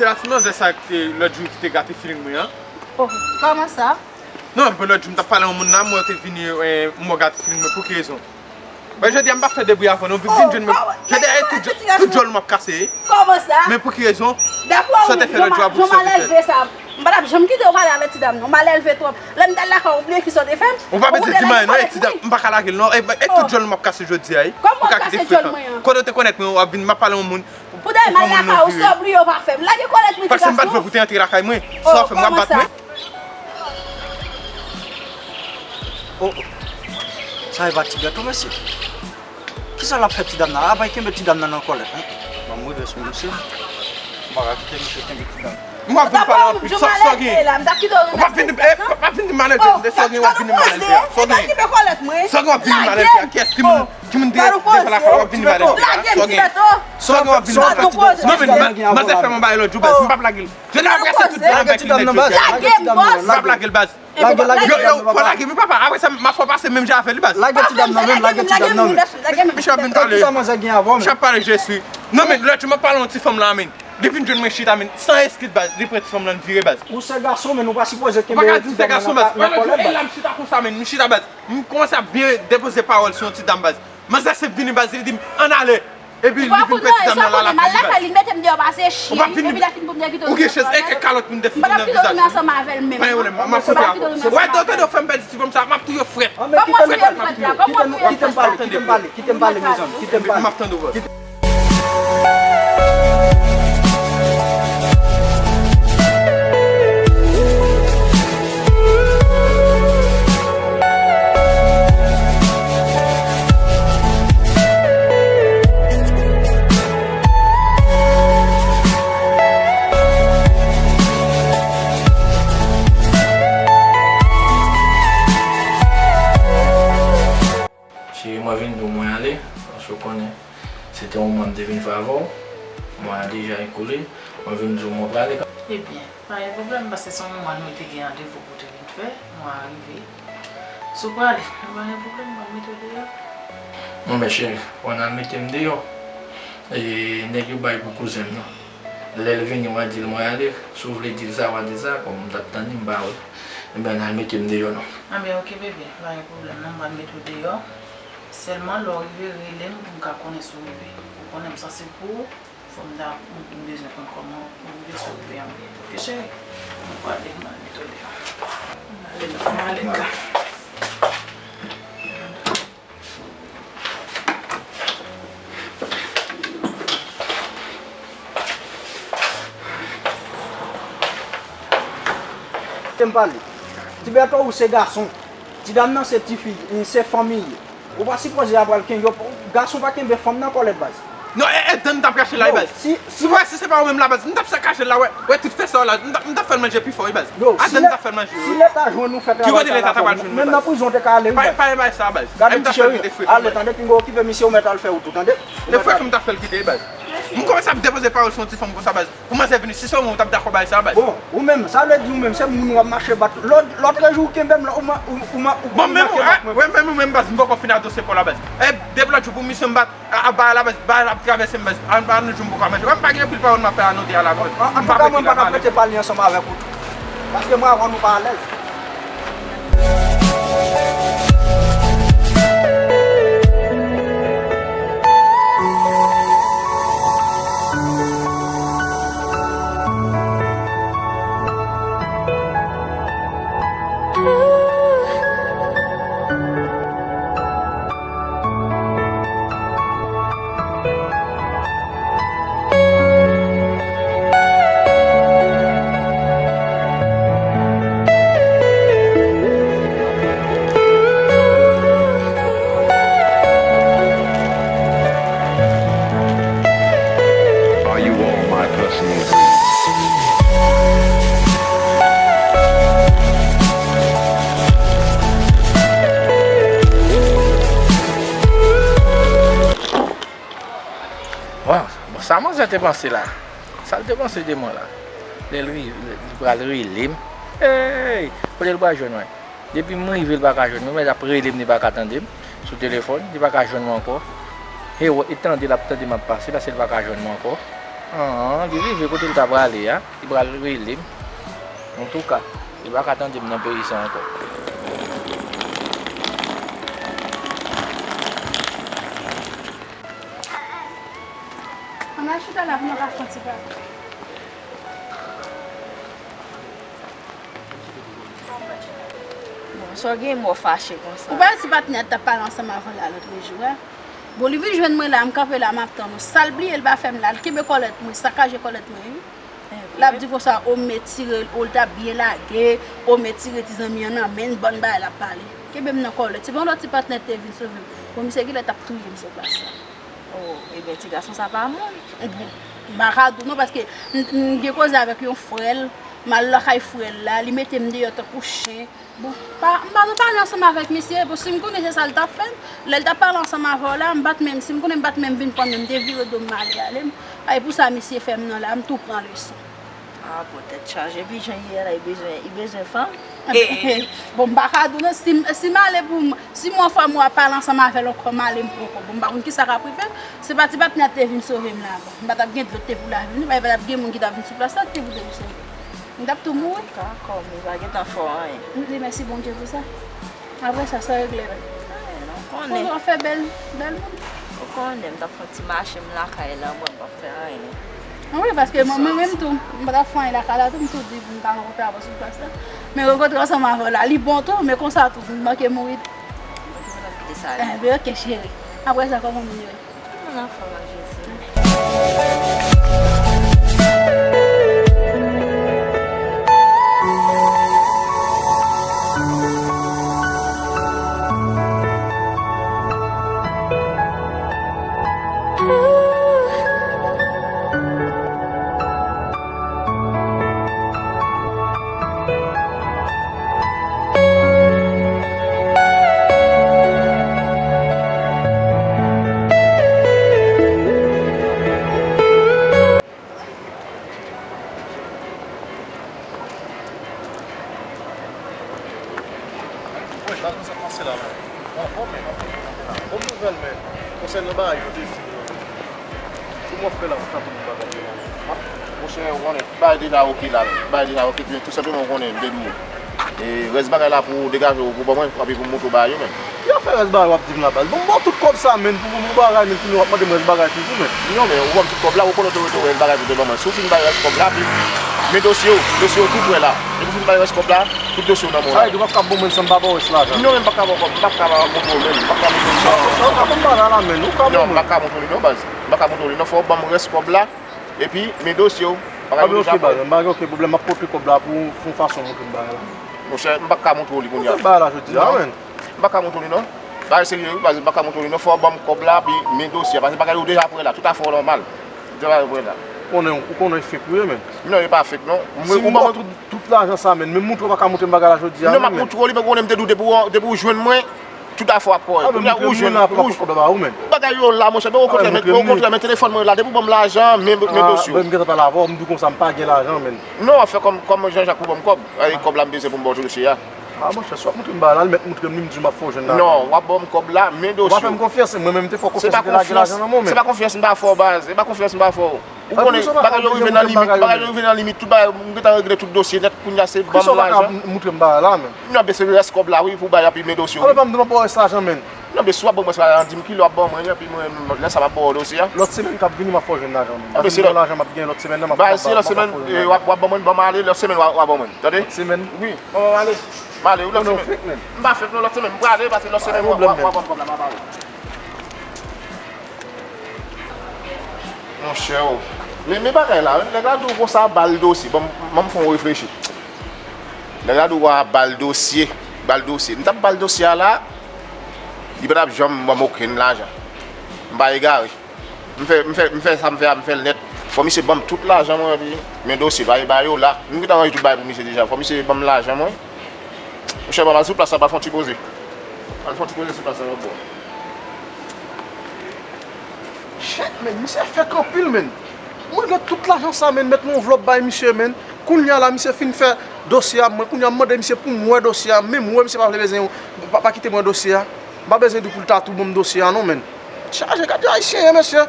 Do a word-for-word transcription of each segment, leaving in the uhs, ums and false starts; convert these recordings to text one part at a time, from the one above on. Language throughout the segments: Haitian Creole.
La ti manzè sa ki te lòt jou ki te gate feeling mwen an. Oh, kòman sa? Non, men lòt jou m t ap pale yon moun la, mwen te vini, eh, m wè gate feeling mwen, pou ki rezon? Mwen jodi a m pa fè de bri avè w non, vin vin jwenn mwen. Jodi a e tout djòl m ap kase. Kòman sa? Men pou ki rezon? Sa w te fè lòt jou a pou sa w te fè. M pa t ap janm kite w pale avèk ti dam nan. Malelve twòp. Lè m t al lakay ou, ou bliye kisa w te fè m? Ou pa bezwen di m anyen non, e ti dam, m pa ka lage l non. E, e tout djòl m ap kase jodi a, wi. Ou ka kite frekan. Kote w te konèt mwen, w ap vin, m ap pale yon moun. Pou dèyè m al lakay ou, sa w bliye w pa fè m. Lage kòlèt mwen ti gason. Paske m pa t vle pou te antre lakay mwen. Sa w ap fè m, w ap bat mwen. Oh, oh. Sa e pa ti gèto, mesye. Kisa l ap fè ti dam nan? Apa y kenbe ti dam nan nan kòlèt, hein? Ban m rive sou misye. M pa ka kite misye kenbe ti dam. M ap vin pale anpil. Sa, sa w gen? Ou p ap vin, eh, p ap vin di m malelve. Sa w gen, w ap vin di m malelve. Sa w gen? Sa w gen, w ap vin di malelve. Kiyès ki moun, ki moun devan lakay w ap vin di malelve? Sa w gen? Sa w gen, w ap vin di malelve. Non, men, manzè fè m yon bagay lòt jou, baz. M p ap lage l. Jodi a, m ap kase tout dam avèk li nèt jodi a. M p ap lage l, baz. Lage, lage ti dam nan, baz. Yo, yo, fò lage, men papa, apre sa, m ap fè w pase menm jan avè li, baz. Lage ti dam nan menm, lage ti dam nan menm. Misye ap vin pale. Kisa manzè gen avè w, men? Misye ap pale, je suis. Non, men, lòt jou, m ap pale yon ti fanm la, men. Li vin jwenn mwen chita, men, san eskiz, baz. Li pran ti fanm lan, li vire, baz. Ou se gason, men ou pa sipoze kenbe ti dam nan nan kòlèt, baz. E la m chita konsa, men, m chita, baz. M kòmanse ap byen depoze pawòl sou yon ti dam, baz. Manzè se vini, baz, li di m, ann ale. Epi li vin pran ti dam nan la, l ap fè li, baz. Ou pa konn anyen, sa w konnen, m al lakay li, m mete m deyò pase chyen. Epi lè fini pou m te kite w. Ou gen chans, e kèk kalòt pou m te fouti nan vizaj. M p ap kite w tounen ansanm avè l menm. Pa gen pwoblèm, m ap montre w. Ou wè, tande w fè m pèdi ti fanm sa, m ap touye w frèt. Kòman w fè l frèt la? Kòman w fè l frèt la? Kite m pale, kite m pale, mezanmi, kite m pale. M ap tande w, baz. Cheri, mwen vin di w mwen ale, paske w konnen se te yon moman m te vin fè avè w. Mwa a deja ekoule, mwen vin di w mwen prale. Ebyen, pa gen pwoblèm, paske se yon moman nou te gen randevou pou te vin fè, mwa a rive. Si w prale, pa gen pwoblèm, m ap mete w deyò. Non, men cheri, w ann al mete m deyò. E, nèg yo bay pou kouzen m nan. Lè l vini, w a di l mwen ale. Si w vle di l sa, w a di l sa. Kòm m t ap tann li, m pa wè. Ebyen, ann al mete m deyò non. Anben, oke, bebe, pa gen pwoblèm non, m pral mete w deyò. Sèlman, lè w rive, rele m pou m ka konnen si w rive. Ou konnen m sanse pou ou, fò m ta, m, m bezwen konn kòman ou rive, si w rive anben. Oke, cheri? M prale, m al mete w deyò. M ale non, m ale la. Kite m pale. Ti Bèto, ou se gason. Ti dam nan se tifi, se fanmi l ye. Ou pa sipoze ap pral kenbe, gason pa kenbe fanm nan kòlèt, baz. Non, e, e, dan m t ap rache la, wi, baz. Si, si, si se pa ou menm la, baz, m t ap sa kache l la, wè, wè, tout fè sa w la, m t ap, m t ap fè l manje pi fò, wi, baz. Yo, a dan m t ap fè l manje. Si Leta jwenn ou fè travay sa, baz, menm nan prizon w te ka ale, wi, baz. Pa, pa, pa, sa, baz. Gade ti cheri, ale, tande, pinga okipe misye, ou mèt al fè wout ou, tande. E frèt ou m t ap fè l kite, wi, baz. M kòmanse ap depoze pawòl sou yon ti fanm konsa, baz. Pou manzè vini, si se yon moun, ou t ap dakò bay sa, baz. Bon, ou menm, sa vle di ou menm, se moun w ap mache bat. Lòt, lòt jou ou kenbe m la, ou ma-, ou, ou ma-, ou manke bat mwen. Bon, menm ou menm, baz, m poko fin adose pa w la, baz. E, depi lòt jou pou misye m bat, a, a, bay la, baz, bay la ap travèse m, baz. An, pa nou jou m poko manje. Wè, m pa gen anpil pawòl m ap fè a nou de a la, baz. An, antouka, mwen m pa t ap rete pale ansanm avèk ou tou. Paske mwen avè w nou pa alèz. Are you all my personal dreams? Bon, bon, sa manzè te panse la? Sa l te panse de mwen la? Lè l rive, li pral rele m. Hey! Kote l pral jwenn mwen? Depi m rive, li pa ka jwenn mwen. Mwen ap rele m, li pa ka tande m sou telefòn, li pa ka jwenn mwen ankò. He, e tande l ap tande m ap pase, paske li pa ka jwenn mwen ankò. An, li rive kote l ta prale a, li pral rele m. Antouka, li pa ka tande m nan peyi sa ankò. Ann al chita la pou nou ka fè yon ti pale. Bon, sa w gen mò fache konsa? Ou pa wè ti patnè t ap pale ansanm avè w la lòt jou a? Bon, li vin jwenn mwen la, m kanpe la, m ap tann ou. Sa l bliye, l pa fè m la, l kenbe kòlèt mwen, sakaje kòlèt mwen, wi. L ap di konsa, o, m retire l, o, l t ap byen lage, o, m retire ti zanmi an nan men l, bann bagay l ap pale. Kenbe m nan kòlèt. Se pa yon lòt ti patnè te vin sove m. Bon, misye genlè t ap touye m sou plas la. Oh, ebyen, ti gason sa pa moun. Bon, m pa ka di w non, paske m, m gen koze avèk yon frè l, m al lakay frè l la, li mete m deyò tankou chen. Bon, pa, m pa t pale ansanm avèk misye, bon, si m konnen se sa l t ap fè m, lè l t ap pale ansanm avè w la, m pa t menm, si m konnen m pa t menm vin pran men m, m te vire do m, m ale, ale m. E pou sa misye fè m nan la, m tou pran leson. Ah, bon, tèt chaje, epi jan li ye a la, li bezwen, li bezwen fanm. Bon, m pa ka di w non, si m, si m ale pou m, si m wè yon fanm w ap pale ansanm avè l ankò, m ale m pran kòb. Bon, m pa konn kisa k ap rive l. Se pa ti patnè a te vin sove m la, bon. M pa t ap gen dlo te pou lavi m, li pa t ap gen moun ki t ap vin sou plas la, te pou te vin sove m. M t ap tou mouri. Antouka, kòm li pa gentan fè w anyen. M di mèsi Bondye pou sa. Apre sa, sa regle menm. Anyen non, konnen. Fò w fè bèl, bèl moun. Ou konnen, m t ap fè yon ti mache, m lakay la, mwen, m p ap fè anyen. Wi, paske mwen, mwen menm tou, m pa t ap fè anyen lakay la tou, m tou di m ta rankontre avè w sou plas la. Men rankontre ansanm avè w la, li bon tou, men konsa tou, m manke mouri tou. Mwen tou, mwen t ap kite sa rive. Enben, ok, cheri. Apre sa, kòman moun yo ye? Tout moun anfòm ak Jezi. Wi, bagay sa pase la, men. Anfòm, men. Bon nouvèl, men. Konsènan bagay yo te di m yo. Kòman w ap fè la, w ap tankou m bagay yo la? Monchè, ou konnen, tout bagay deja oke la, men. Tout bagay deja oke, men tou senpleman, ou konnen, m te di w. E rès bagay la pou w degaje w pou ban mwen, epi pou m montre w bagay yo, men. Ki afè rès bagay w ap di m la, baz? Bon, m ba w tout kòb sa, men, pou, pou, pou bagay, men, kounye a w ap mande m rès bagay toujou, men. Non, men, ou ban m tout kòb la, ou konnen w te, w te rès bagay pou w te ban mwen. Si w fin bay rès kòb la, epi, men dosye w, dosye w tou prè la. Depi w fin bay rès kòb la, tout dosye w nan men w la. Sa vle di w p ap ka ban mwen san m pa ba w rès lajan? Non, men m p ap ka ba w kòb, m p ap ka ba montre w menm, m p ap ka montre w sa. Ou ka ban m bagay la, men, ou ka ban mwen. Non, m p ap ka montre w li non, baz. M p ap ka montre w li non, fò w ban m rès kòb la, epi men dosye w. Bagay yo deja prè. Ok, baz, m pa gen okenn pwoblèm, m ap kopi kòb la pou, pou yon fason montre m bagay la. Monchè, m p ap ka montre w li kounye a. Montre m bagay la jodi a, men. M p ap ka montre w li non. Bagay serye wi, baz, m p ap ka montre w li non, fò w ban m kòb la, epi men dosye a, paske bagay yo deja prè la, tout afè w nòmal. Travay ou wè la. Konnen, ou konnen fake ou ye, men. Non, e pa fake, non. Mwen, si ou ban mwen tout, tout lajan sa, men, men montre w pa ka montre m bagay la jodi a, non, men. M ap montre w li, men konnen m te di w depi w, depi w jwenn mwen, tout afè w ap kòrèk. Kounye a ou jwenn, ou jwenn. Bagay yo la, monchè, men ou kontrè, men, ou kontrè, men telefòn mwen la, depi w ban m lajan, men, men dosye w. Mwen, m gentan pale avè w, m di w konsa, m pa gen lajan, men. Non, w ap fè kòm, kòm Jan Jak pou ban m kòb. Ay, kòb la m bezwen pou m ba w dosye a. A, monchè, si w ap montre m bagay la, li mèt montre m li, m di w m ap fè w jwenn lajan. Non, w ap ban m kòb la, men dosye w. Ou pa fè m konfyans, mwen menm, m te fè w konfyans, m te lage lajan nan men w, men. Se pa konfyans m pa fè w, baz. Se pa konfyans m pa fè w. Ou konnen, bagay yo rive nan limit, bagay yo rive nan limit, tout bagay, m gentan regle tout dosye nèt, kounye a se ban m lajan. Poukisa w pa ka montre m bagay la, men? Non, men se rès kòb la, wi, pou bay, epi men dosye w, wi. A, men pa m di w m ap ba w rès lajan, men. Non, men si w ap ban mwen sa, di m kilè w ap ban mwen, epi mwen, lè sa m ap ba w dosye a. Lòt semèn k ap vini, m ap fè w jwenn lajan, men. Paske m gen lajan m ap gen lòt semèn nan, m ap, m ap, m ap fè w jwenn lajan. Baz, si lòt semèn, e, w ap, w ap ban mwen, ban m ale, lòt semèn w a, w a ban mwen. Tande? Lòt semèn? Wi. Ban mwen ale. M ale, wi, lòt semèn. M pa fake non, lòt semèn. M prale, paske lòt semèn, w a, w a, w a ban m kòb la, m ap ale. Monchè, o. Men, men bagay la, nèg la di w konsa, ba l dosye. Ban m, ban m fè w reflechi. Nèg la di w a ba l dosye, ba l dosye. M t ap ba l dosye a la, li pa t ap janm ban m okenn lajan. M pa egare. M fè, m fè, m fè sa m fè a, m fè l nèt. Fò misye ban m tout lajan mwen, epi men dosye, bagay ba yo la. M gentan ranje tout bagay pou misye deja. Fò misye ban m lajan mwen. Monchè, m al sou plas la, m al fè yon ti poze. M al fè yon ti poze sou plas la, lòt bò. Shit, men, misye fake anpil, men. Mwen gen tout lajan sa, men, met nan anvlòp bay misye, men. Kounye a la, misye fin fè dosye a, mwen, kounye a, m mande misye pou m wè dosye a, menm wè misye pa vle bezwen, pa, pa kite m wè dosye a. M pa bezwen di pou l ta tou ban m dosye a, non, men. Chaje, gade ayisyen ye, mesye.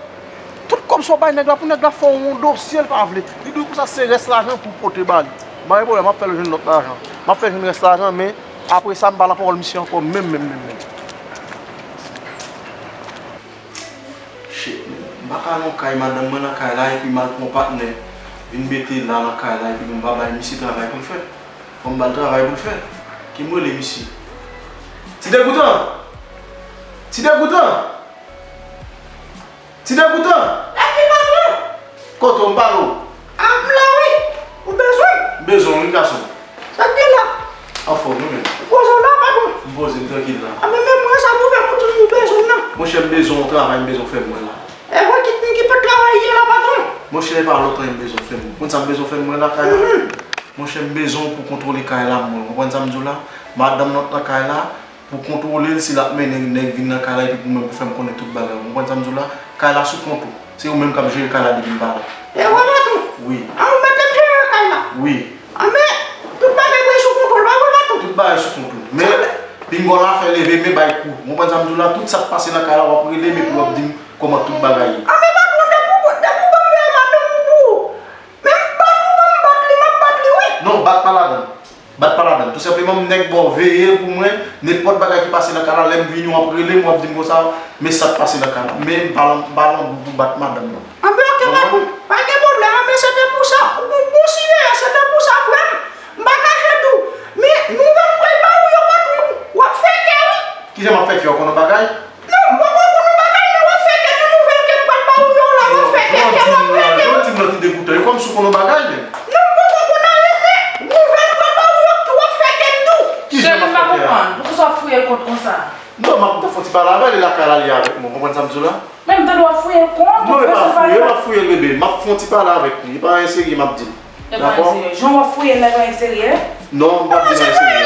Tout kòb sa w bay nèg la pou nèg la fè w yon dosye l pa vle. Li di w konsa se rès lajan pou w pote ba li. M pa gen pwoblèm, m ap fè l jwenn lòt lajan. M ap fè l jwenn rès lajan, men apre sa, m pa nan pawòl misye ankò menm, menm, menm, menm. Shit, man. M pa ka nan kay madanm mwen nan kay la, epi m al pran patnè vin mete la nan kay la, epi m pa bay misye travay pou l fè. Fò m ba l travay pou l fè. Ki m rele misye? Ti degoutan! Ti degoutan! Ti degoutan! Èske patwon? Kote w, m pale w? A, m la wi. Ou bezwen m? M bezwen w wi, gason. Sa k gen la? Anfòm, ou menm? Ou poze w la, patwon? M poze m trankil la. A, men, men mwen, sa pou fè m ou di m ou bezwen m nan? Monchè, m bezwen w travay, m bezwen w fè m wè la. E wè ki, ki pot travay ye la, patwon? Monchè, e pa lòt anyen m bezwen w fè m. Ou konn sa m bezwen w fè m wè lakay la? Mhm. Monchè, m bezwen w pou kontwole kay la, mwen. Ou konprann sa m di w la? Madanm nan nan kay la, pou kontwole l, si l ap mennen nèg vin nan kay la, epi pou mwen pou fè m konnen tout bagay. Ou konprann sa m di w la? Kay la sou kont ou. Se ou menm k ap jere kay la depi m pa la. E wè, patwon? Wi. A, ou mete m jere kay la? Wi. A, men, tout bagay mwen sou kontwòl, pa vre, patwon? Tout bagay sou kont ou. Men, pinga w la fè leve men bay kou. Ou konprann sa m di w la? Tout sa k pase nan kay la, w ap rele m epi w ap di m kòman tout bagay ye. A, men, patwon, depi w, depi w ban m veye madanm ou pou ou. Men m bat ou, ban m bat li, m ap bat li, wi. Non, bat pa ladan. Bat pa ladan. Tou senpleman, m nèk ba w veye l pou mwen. Nenpòt bagay ki pase nan kay la, lè m vini, w ap rele m, w ap di m konsa, men sa k pase nan kay la. Men m pa lan, m pa lan bout pou bat madanm nan. Anben, oke, patwon. Pa gen pwoblèm, anben, se te pou sa. Ou bon, bon siveyans, se te pou sa, frè m. M pa kache di w. Men, nouvèl m pral ba ou yo, patwon. W ap fèkè, wi. Kijan m ap fèkè, w konn yon bagay? Non, m poko konn yon bagay, men w ap fè kè nan nouvèl ke m pral ba ou yo la, w ap fè kè, kè w ap fè kè. Jan w di m nan, ti degoutan, e kòmsi w konn yon bagay, menm. Non, m poko konn anyen, men nouvèl m pral ba ou yo, w ap fè kè m tou. Kijan m ap fè kè a? Cheri, m pa konprann. Poukisa w ap fouye l kont konsa? Non, m ap fè yon ti pale avè l, e lakay la li avèk mwen, w konprann sa m di w la? Men m tande w ap fouye l kont, non, e pa fouye, m ap fouye l, bebe, m ap fè yon ti pale avèk li, e pa anyen serye m ap di l. Dakò? Jan w ap fouye nèg la eksterye? Non, m p ap di nan eksterye.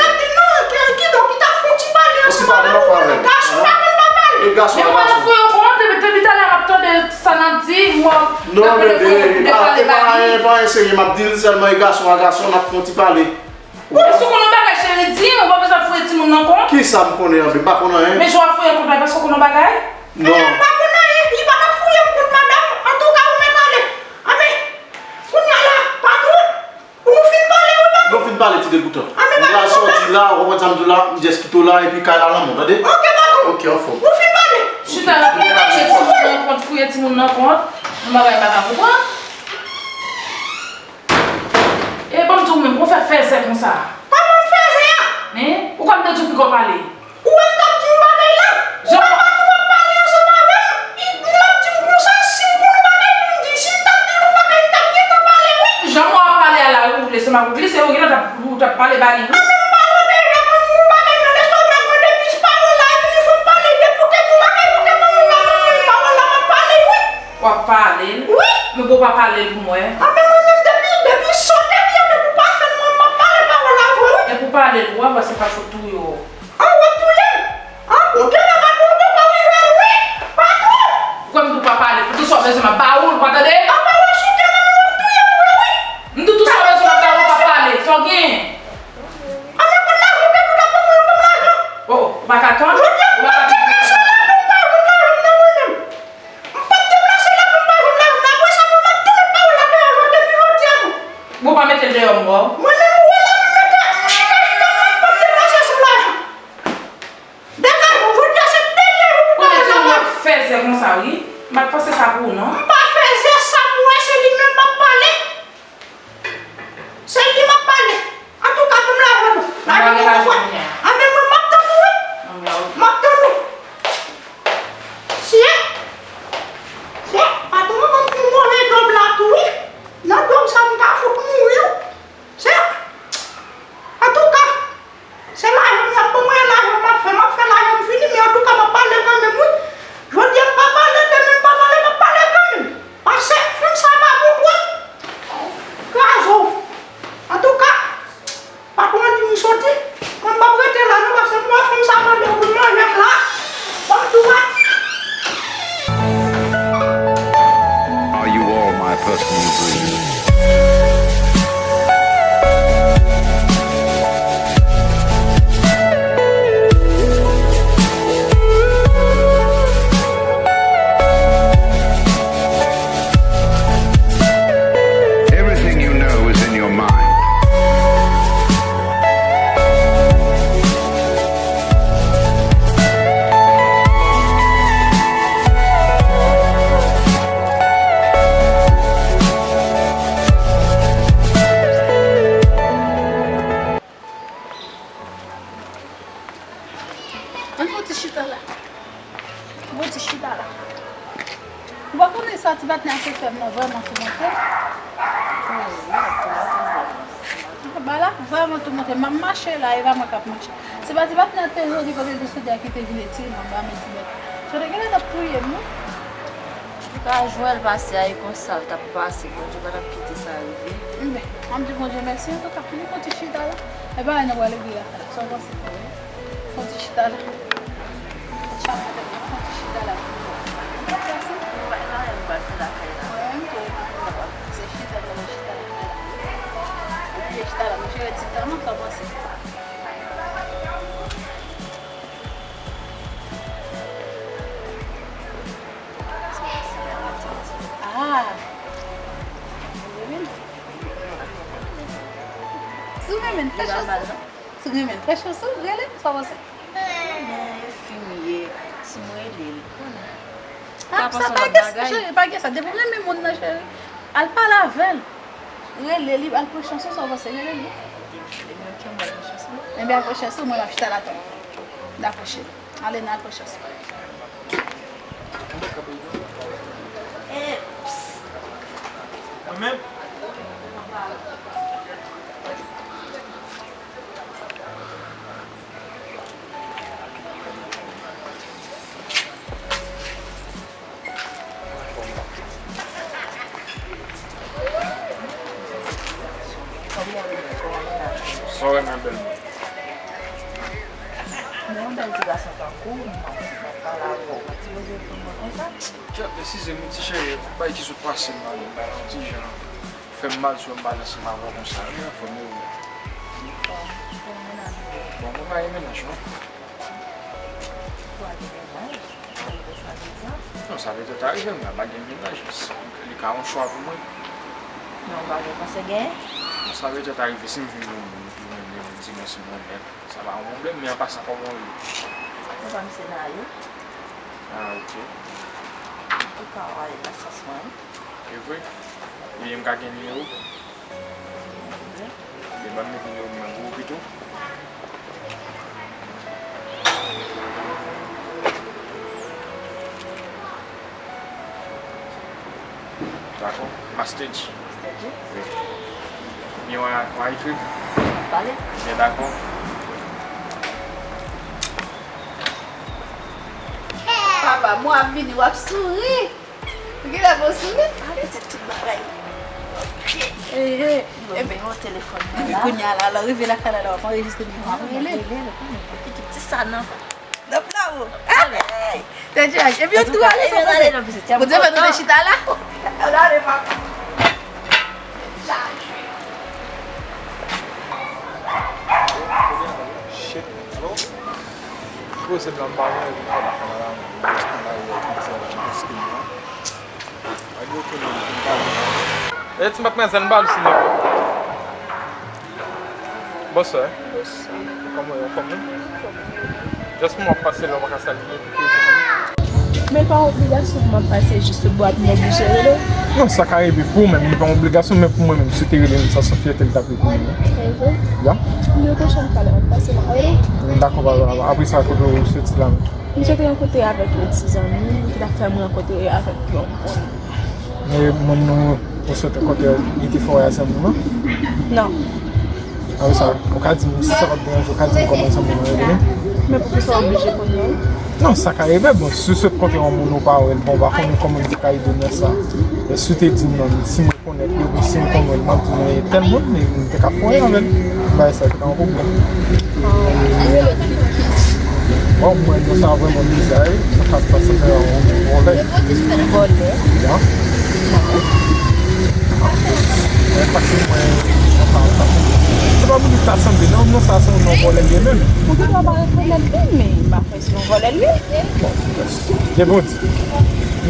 Ki, kidonk, li t ap fè yon ti pale ansanm avè w. Gason pa konn pa pale. E gason a gason. Men mwen fouye w kont, depi, depi talè m ap tande sa n ap di, mwen, non, bebe, e pa, e pa anyen, e pa anyen serye m ap di l, sèlman e gason a gason, n ap fè yon ti pale. Ou pa konn yon bagay, cheri, di m, ou pa bezwen fouye timoun nan kont. Kisa m konnen anben? M pa konn anyen. Men jan w ap fouye l kont la, e paske w konn yon bagay? Non. M pa konn anyen, li pa t ap fouye m kont madanm, antouka ou mèt ale. Anben, kounye a la, patwon, Pou nou fin pale, wi, patwon. Nou fin pale, ti degoutan. M pral sòti la, ou konprann sa m di w la, m just kite w la, epi kay la nan men w, tande? Oke, patwon. Oke, anfòm. Nou fin pale. Chita la, fouye timoun nan kont, fouye timoun nan kont. Yon bagay m pa ka konprann. E ban m di w menm, pou w fè fèzè konsa. Kòman m fèzè a? Hein? Ou kwè m te di w piga w pale? Ou wè m t ap di yon bagay la? Ou wè patwon ap pale ansanm avè m, li, li ap di m konsa, si m konn yon bagay pou m di, si m t ap di l yon bagay, m t ap gentan pale, wi. Jan w ap pale a la, ou lese m ap glise, ou gentan t ap, ou t ap pale ba li, wi. Anben, m pale w deja, mwen, yon bagay nan lespri mwen, mwen, depi pawòl la vini, fò m pale, depi w te di yon bagay, ou te ban mwen, ban mwen pawòl la, m ap pale, wi. W ap pale l? Wi. Men pou w pa pale l pou mwen. Anben, mwen menm, depi, depi sa w te di a, depi w pa fè l, mwen, m ap pale pawòl la avè w, wi. E pou w pale l, w ap wè se pa fout touye w. An, w ap touye m? An, ou te la, patwon, ou poko rive, wi, patwon! Ou kwè m di w pa pale, pou tout sa w bezwen m ap ba ou l, ou pa tande? Apa w ap soute mwen, men w ap touye m vre, wi! M di w tout sa w bezwen m ap ba ou, pa pale, sa w gen? An, men konn lajan, ou te di w t ap ban mwen, ban m lajan. O, ou pa ka tann? Jodi a, ou pa ka tann? M p ap deplase la pou m pa jwenn lajan, m pa jwenn lajan, m pa jwenn lajan, men apre sa, mwen, m ap tou met pawòl la deyò, jodi, depi jodi a, non. Bon, pa mete l deyò, m wè w. Mwen menm, ou wè la, m mete, m chita, chita, m p ap deplase san lajan. Degaje w, jodi a se dènye jou pou pawòl la, m ap fèzè konsa, wi. M pa t panse sa pou ou, non. M pa fèzè, sa m wè, se li menm m ap pale. Se li m ap pale. Antouka, pou m lajan nou. Lajan nou konprann. Anben, mwen, m ap tann ou, wi. M ap tann ou. Sye. Sye, patwon an ban m yon move dòb la tou, wi. Nan dòb sa, m ka fout mouri, wi. Sye. Antouka, se lajan m y ap ban mwen, e lajan m ap fè, m ap fè lajan m fini, men antouka, m ap pale kanmenm, wi. Jodi a, m pa pale, demen m pa pale, m ap pale kanmenm. Pase, fanm sa pa bon twòp. Kraze w. Antouka, patwon an di m soti, mwen m p ap Chita la. Bon, ti chita la. Ou pa konnen sa ti patnè a te fè m nan vrèman toumonte. Bagay la vrèman toumonte. M ap mache la, e pa mwen k ap mache. Se pa ti patnè a te jodi kote l te soti a ki te vin etire m anba men ti bèt. Sa te genlè t ap touye m, wi. Ou ka jwenn l pase a, e konsa l t ap pase, Bondye pa t ap kite sa rive. Enben, m ap di Bondye mèsi, antouka, fini pran ti chita la. E bagay nan pral regle la. Sa w panse? Pran ti chita la. Ti chita la. Ou pa, e pa anyen nou pral fè lakay la. Mwen menm tou, e pa anyen nou pral fè. Se chita nou pral chita lakay la. Epi chita la, nou jere ti tan nou, sa w panse? Ah! Ou renmen l? Si w renmen l, fè chanson. Si w renmen l, fè chanson, rele, sa w panse? Men enfimye, si m rele l, konnen. Ah, sa pa gen, cheri, pa gen sa. Depi w renmen moun nan, cheri, al pale avè l. Rele li, al pran chanson, sa w panse? Rele l, wi. Ebyen, ok, m pral pran chanson. Ebyen, al pran chanson, mwen, m ap chita la tann ou. Dakò, cheri. Ale, n al pran chanson. Mwen menm? Sa w renmen bèl moun? Men yon bèl ti gason tankou w, m ap pale avè w, w pa sipoze reponn mwen konsa. Djòb, eskize m wi ti cheri, bagay ki sot pase m la, m bay la yon ti jan. Fè m mal si w wè m pale ansanm avè w konsa wi, anfòm ou? Anfòm, anfòm, mennaj ou? Bon, mwen pa gen mennaj non. Ou pa gen mennaj? Sa vle di sa deja? Non, sa petèt arive, m pa gen mennaj. Li ka yon chwa pou mwen. Non, ou pa gen panse genyen? Bon, sa petèt arive si m jwenn yon moun ki renmen m, di mwen si m renmen l. Sa pa yon pwoblèm, men an pasan kòman w ye? Non pa misye Nayo. Ah, ok. Antouka, w ale nan sans mwen. E vre? Ebyen, m ka gen nimewo? Ebyen, ban m met nimewo m nan gwo pito. Dakò. Mastage. Mastage? Wi. Ebyen, w a, w a ekri m? Pale. Ebyen, dakò. Papa, mwen ap vini, w ap souri. Ou genlè bon sou li? Pale di tout bagay. Ok. Ehe. Bon, ebyen, men yon telefòn mwen la. Epi kounye a la, lè w rive lakay la, la w ap anrejistre li, w ap rele. Rele l, rele l. Ekip ti sa nan. Nan plavo. Ale. Hey! Tèt chaje. Epi yo tou ale san panse. Bondye fè nou te chita la. N ale, papa. Shit. Alo? Poze blan m pa gen pou fè lakay la, la, m pa gen pou fè lakay la. E ti matmwazèl, m pa al sou nèg yo. Bonswa. Bonswa. Kòman w ye, anfòm wi? Just pou m ap pase la, w pa ka salye m epi koze mwen. Men l pa yon obligasyon pou m ap pase jis sou bò a pou m oblije rele w. Non, sa ka rive pou ou menm, li pa yon obligasyon, men pou mwen menm, si w te rele m, sa se yon fyète l t ap ye pou mwen. E vre? Ya. Yon pwochèn fwa lè m ap pase, m ap rele w. Dakò, pa grave. Apre sa, kote w soti la menm? M sot rankontre avèk yon ti zanmi m ki t ap fè m rankontre avèk yon moun. E moun nou, ou sot rankontre a, li te fè w wè a zanmi w lan? Non. Apre sa, ou ka di m, si sa p ap deranje w, ou ka di m kòman zanmi w lan rele? Men poukisa w oblije konn non l? Non, sa ka rive, bon, si w sot kontre yon moun ou pa wè l, bon, ou pa konnen kòman li te ka ede w nan sa. Men si w te di m non, si m rekonèt li, oubyen si m konn wè l, m ap di w, men tèl moun, men m te ka fè anyen avè l. Bagay sa te ka yon pwoblèm. Ah, ou rele Kit Kit. Bon, mwen, non, sa vrèman bizar, wi. Sa ka pase nan yon vòlè. Vòlè? Ya. Mwen pase mwen, sa, sa, sa. Se pa pou li ta sanble, non, non, sa se yon non vòlè li ye menm. Ou gen dwa pa rekonèt li, men m pa kwè se yon vòlè li ye. Bon, gen bon di.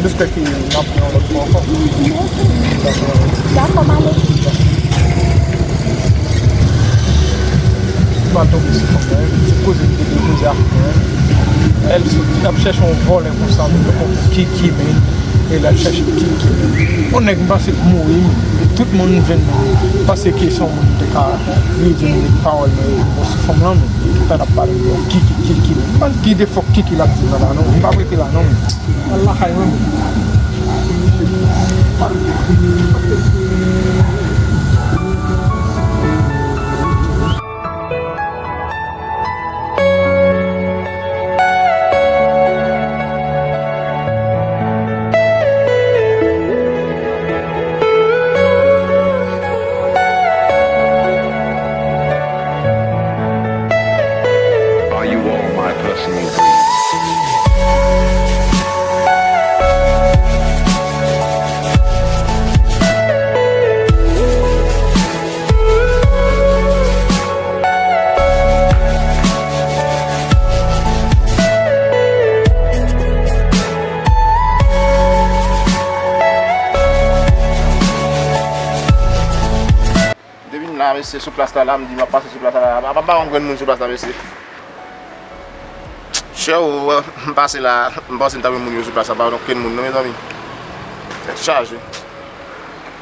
M espere ke n ap wè yon lòt fwa ankò. Dakò, m ale. M al tonbe sou fanm nan, se koze m te vle koze ak mwen. Èl sot, li t ap chèche yon vòlè konsa, moun yo konn Kiki, men, e l al chèche Kiki. Yon nèg m panse k mouri, men, e tout moun vin panse ke se yon moun m te ka rive met pawòl mwen bon sou fanm lan, men. Sa n ap pale, bro. Kiki, Kiki. M pa ki de fòk Kiki l ap di m nan la, non. M pa prete la, non. Al lakay mwen. Are you all my personal dreams? M te vin la, mesye, sou plas la, la, m di m ap pase sou plas la, la, pa, pa, pa yon grenn moun sou plas la, mesye. Chè, ou, m pase la, m panse m ta wè moun yo sou plas la, pa wè okenn moun, non, mezanmi. Tèt chaje.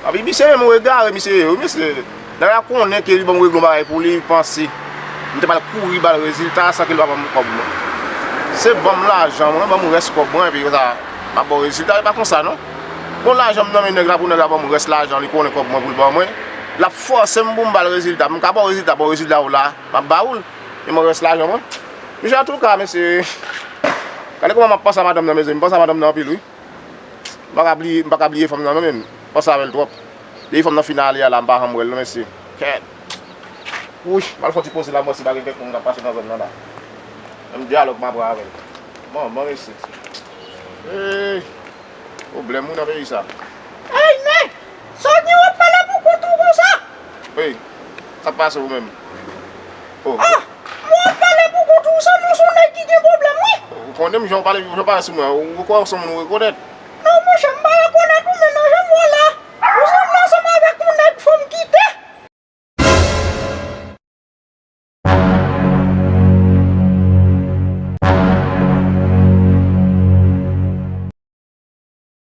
Epi misye menm ou egare, misye ye, wi, mesye. Nèg la konnen ke li ban m regle yon bagay pou li, li panse m te pral kouri ba l rezilta san ke l pa ban m kòb mwen. Se ban m lajan mwen, ban m rès kòb mwen, epi konsa, m ap ba w rezilta, e pa konsa, non. Bon, lajan m nan men nèg la pou nèg la ban m rès lajan, li konnen kòb mwen pou l ban mwen. L ap fòse m pou m ba l rezilta. M ka ba w rezilta, bon, rezilta w la, m ap ba ou l. E mwen rès lajan mwen. Mesye, antouka, mesye, gade kòman m ap panse a madanm nan, mezanmi, m panse a madanm nan anpil, wi. M pa ka bliye, m pa ka bliye fanm nan, non, menm. Panse avè l twòp. Depi fanm nan fin ale a la, m pa janm wè l, non, mesye. Kèt. Wouch, m al fè yon ti poze la, m wè si pa gen kèk moun k ap pase nan zòn nan la. Menm dyalòg m ap pran avè l. Bon, bon, mesye. Hey. Pwoblèm wi nan peyi sa. Ey, men! Sa w gen w ap pale pou kont ou konsa? Ey, sa k pase ou menm? Oh. Ah! Mwen w ap pale pou kont ou, sanble w se yon nèg ki gen pwoblèm, wi! Ou konnen m jan w pale, jan w pale sou mwen, ou kwè w se yon moun ou rekonèt?